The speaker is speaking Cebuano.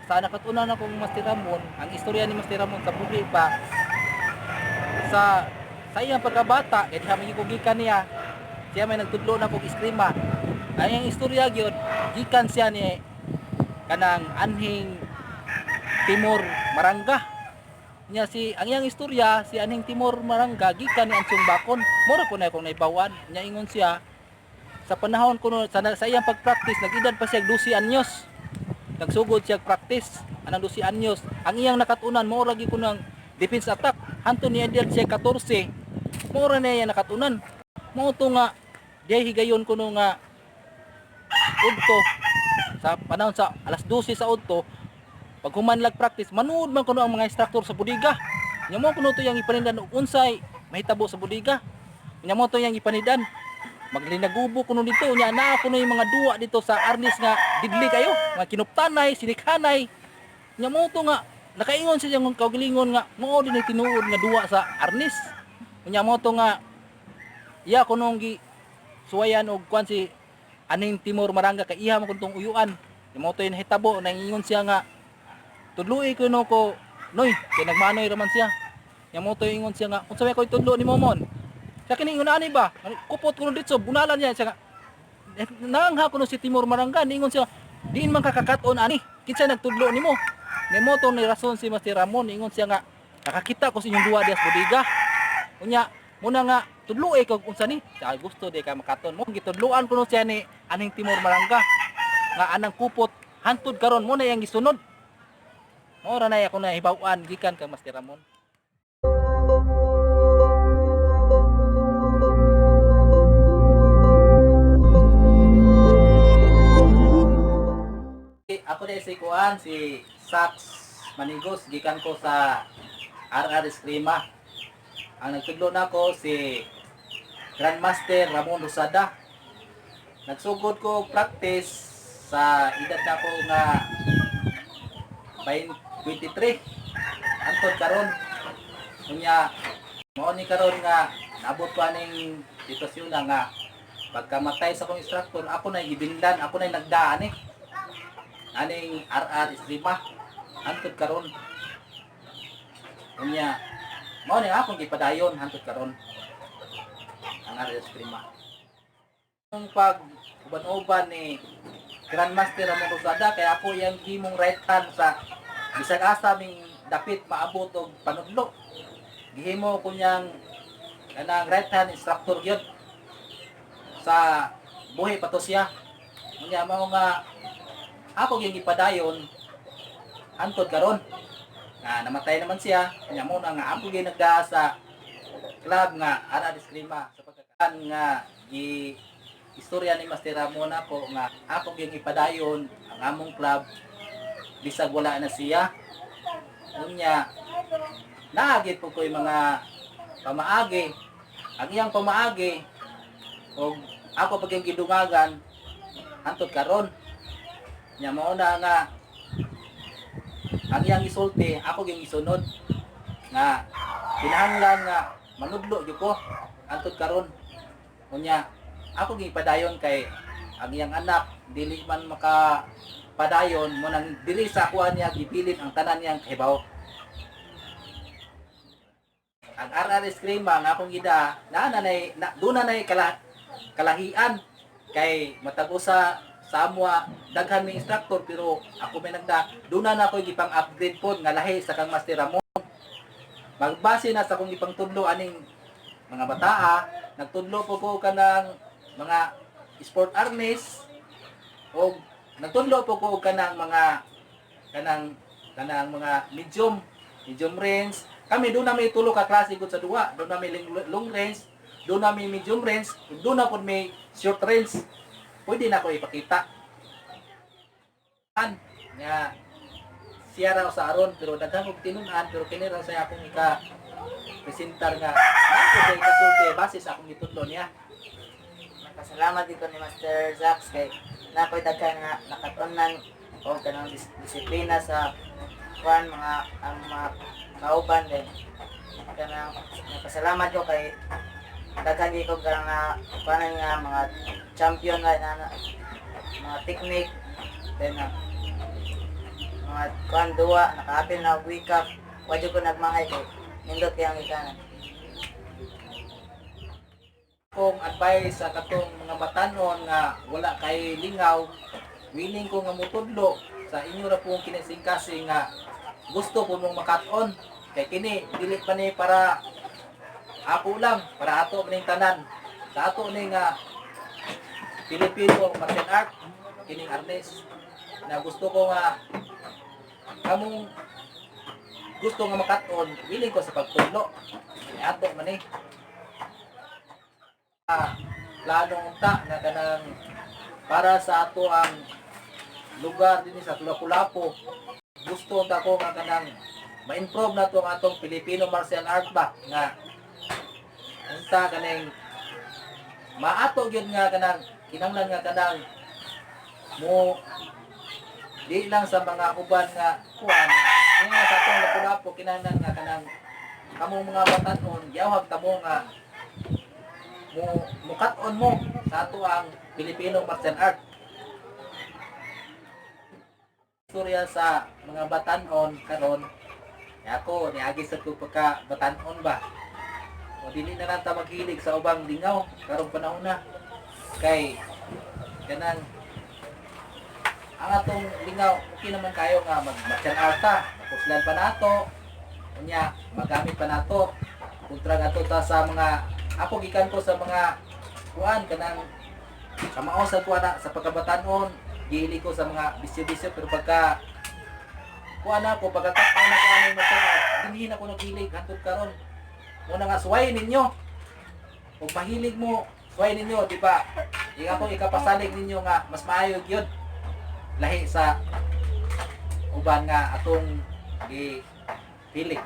Sa nakatunan akong Master Ramon, ang istorya ni Master Ramon sa buhi pa sa sa iyang pagkabata, kay diha man ko gikan niya. Siya may nagtudlo na kog eskrima. Ang iyang istorya gyud, gikan siya ni kanang Anhing Timor Maranga. Nya si ang iyang istorya si Anhing Timor Maranga gikan ni Ansong Bakon. Mura po na akong naibawan. Nya ingon siya sa panahon kuno sa iyang pag-practice, nag-edad pa siya 12 anyos. Nagsugod siya practice anang 12 anyos. Ang iyang nakatunan mao lagi kuno ang defense attack. Hanto niya edad siya 14. Mao ra na iya nakatunan. Mao to nga diay higayon kuno nga udto sa panahon sa alas 12 sa udto, pag human lag practice, manood man kuno ang mga instructor sa budiga. Nya mo kuno to yang ipanidan og unsay mahitabo sa budiga. Nya mo to yang ipanidan. Maglinagubo kuno dito nya naa kuno yung mga duwa dito sa arnis nga didli kayo, mga kinuptanay, sinikhanay. Nya mo to nga nakaingon siya yung kaugalingon nga mao din ay tinuod nga duwa sa arnis. Nya mo to nga iya kunong gi suwayan og kuan si Aning Timor Maranga kay iya man kuntong uyuan. Nya mo to yung nahitabo, nangingon siya nga tudloi ko no ko noy kay nagmanoy raman siya. Nya mo to ingon siya nga unsa may ko tudlo ni Momon. Siya kini ingon ani ba? Kupot ko dito bunalan niya siya nga. Eh, nangha kuno si Timor Maranga, ningon siya diin man kakakaton ani, kinsa nagtudlo nimo? Nimo to ni rason si Master Ramon, ingon siya nga nakakita ko sa inyong duwa diha sa bodega. Unya muna nga tudloe kag unsa ni sa gusto di ka makaton mo gitudloan kuno siya ni Aning Timor Maranga nga anang kupot hantud karon mo na iyang gisunod. Mao ra na ako nahibaw-an gikan kang Master Ramon. Ako na si Kuan, si Sax Manigos, gikan ko sa RR Eskrima. Ang nagtudlo nako si Grandmaster Ramon Rosada. Nagsugod ko og practice sa edad nako nga 23. Antod karon. Unya mao ni karon nga naabot ko aning sitwasyon na nga pagkamatay sa akong instructor, ako na gibinlan, ako na nagdaan eh aning RR Eskrima hantod karon. Unya mao ni akong gipadayon hantod karon ang RR Eskrima. Ang pag uban-uban ni Grandmaster Ramon Rosada kaya ako yang gimong right hand sa bisag asa ming dapit maabot og panudlo. Gihimo ko niyang kanang right hand instructor gyud sa buhi pa to siya. Unya mao nga ako gyud gipadayon hantod karon nga namatay naman siya. Nya mo na nga ako gyud nagdaa sa club nga Ara Eskrima sa pagkakaan nga gi istorya ni Master Ramon ako nga ako gyud gipadayon ang among club bisag wala na siya. Unya naagit po ko'y mga pamaagi, ang iyang pamaagi og ako pag yung gidungagan hantod karon. Nya mao na nga ang iyang isulti ako gyud gisunod nga kinahanglan nga manudlo gyud ko hantod karon. Unya ako gyud padayon kay ang iyang anak dili man maka padayon mo nang dili sa kuha niya gibilin ang tanan niyang kahibaw. Ang RR Eskrima nga akong gida na nanay na, doon na nay kalahian kay matag usa sa amwa daghan mi instructor pero ako may nagda doon na ako gipang upgrade pod nga lahi sa kang Master Ramon. Magbase na sa akong ipangtudlo aning mga bataa, nagtudlo po ko kanang mga sport arnis o nagtudlo po ko kanang mga kanang kanang mga medium medium range. Kami doon na may tulo ka klase gud sa duwa. Doon na may long range, doon na may medium range, doon na pud may short range. Pwede na ko ipakita. An nga siya raw sa aron pero daghan og tinun-an pero kini raw sa akong ika presentar nga nako sa ikasulti base sa akong gitudlo niya. Nagpasalamat dito ni Master Zax kay nakoy daghan nga nakatunan o kanang disiplina sa kuan mga ang mga kauban din. Kanang nagpasalamat ko kay daghan gyud ko kanang na kuan nga mga champion na, na mga technique then na mga Mga kuan duwa, nakaapil na og WCAF. Wa jud ko nagmangay kay nindot kay ang gikanan. Kong advice sa katong mga batanon nga wala kay lingaw, willing ko nga mutudlo sa inyo ra pong kinasingkasing nga gusto po mong makat-on, kay kini dili pa ni para ako lang, para ato maning tanan, sa ato ni nga Pilipino martial art kining arnis, na gusto ko nga kamong gusto nga makat-on, willing ko sa pagtudlo kay ato man ni. Plano unta nga kanang para sa ato ang lugar dinhi sa Lapu-Lapu, gusto unta ko nga kanang ma-improve na to ang atong Filipino martial art ba, nga unta kaning maato gyud nga kanang kinahanglan nga kanang mo di lang sa mga uban nga kuan nga sa atong Lapu-Lapu, kinahanglan nga kanang kamong mga batan-on, giyawhag kamo nga mo mukat-on mo sa ato ang Filipino martial art. Istorya sa mga batan-on karon, eh, ako niagi sa ko pagka batan-on ba. O dili na lang ta maghilig sa ubang lingaw karong panahon na, kay kanang ang atong lingaw okay naman kayo nga mag martial art ta, mapuslan pa nato, unya magamit pa nato kontra nga ta sa mga ako gikan ko sa mga kuan kanang kamao sa kuan na sa pagkabatanon, gihilig ko sa mga bisyo-bisyo, pero pagka kuan na ako, pagkakaon na ko anong martial art, dinhi na ko naghilig hantod karon. Muna nga suwayin ninyo, kung mahilig mo, suwayin ninyo, di ba? Ika ko ikapasalig ninyo nga mas maayo gyud lahi sa uban nga atong gi pili.